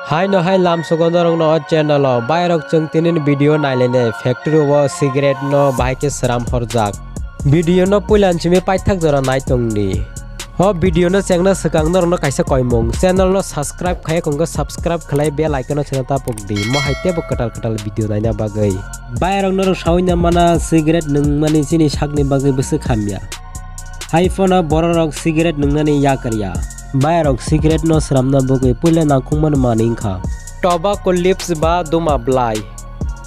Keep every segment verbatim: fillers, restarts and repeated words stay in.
Haino hai lamsogo norokno o channel o, bairok chwng tinin video nailainai factory o cigarette no bahai khe sram horjak. Video no puila simi paithak jora naitongdi. O video no chengna swkang norokno kaisa koimung, channel no subscribe khaiya kongkha subscribe khlai bell icon no sena tapokdi, mo hai teibo kwtal kwtal video naina bagwi. Bairok norok sawi na mana cigarette nwngmani chini sakni bagwi bwswk hamya. Hai phano bororok cigarette nwngnani yakarya. Bairok cigarette no sramna bagwi puila nangkukmani manwi wngkha tobacco leaves ba duma bwlai.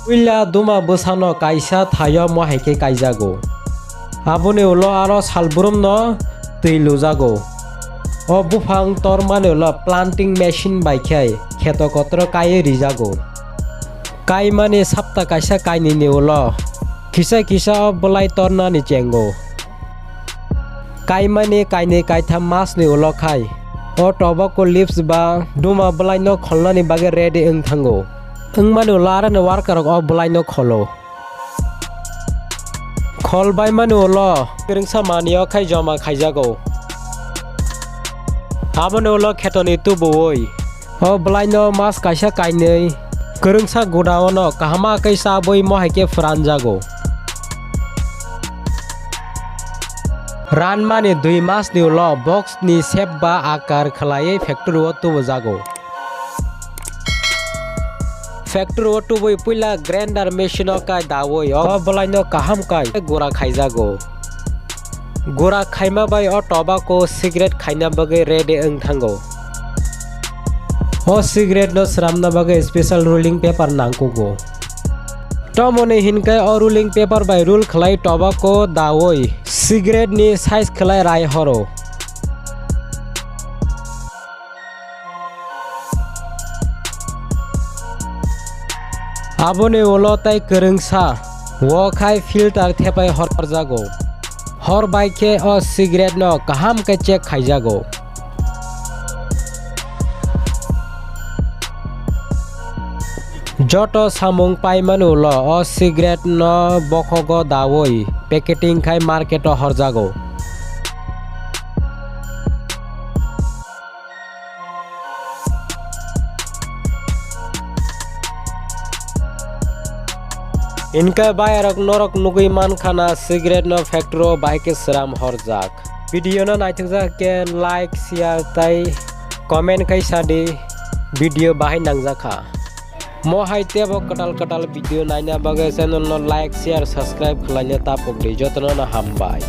Puila duma bwsano kaisa thaio mo hai khe kaijago. Aboni ulo aro salbrumno twi lujago. O buphang tormani ulo planting machine bai khe kheto kotoro kaiwi rijago. Kaimani sapta kaisa kainwini ulo kisa kisa o bwlai tornani chengo. Kaimani kainwi kaitham masni ulo khai o tobacco leaves ba duma bwlaino kholnani bagwi ready wng thango. Wngmani ulo aroni worker rok o bwlaino kholo. Khol baimani ulo kwrwngsa manwi o khai joma khaijago. Aboni ulo khetoni tubuwi o bwlaino mas kaisa kainwi kwrwngsa gudaono kahama khe chabwi mo hai khe phwranjago. Ranmani dui masni ulo box ni shape ba akar khwlaiwi factory o tubujago. Factory o tubui puila grinder machine o kai daui o bwlaino kaham kai gura khaijago. Gura khaima bai o tobacco cigarette khaina bagwi ready wng thango. O cigarette no sramna bagwi special rolling paper nangkugo. Tomoni hinkai o rolling paper bai roll khlai tobacco daui cigarette ni size khlai rai horo. Aboni ulo tai kwrwngsa o khai filter thepai horjago. Hor bai khe o cigarette no kaham khe check khaijago. Joto samung paimani ulo o cigarette no bokhogo daui packeting khai market o horjago. Hinkhe bayarok norok nugwi mankha na cigarette no factory o bahai khe sram horjak. Video no naithokjak khe like, share tai comment khai sadi, video bahai nangjakha. Mo hai tebo kwtal kwtal video naina bagwi channel no like, share, subscribe khwlaina tapokdi, jotono no hambai.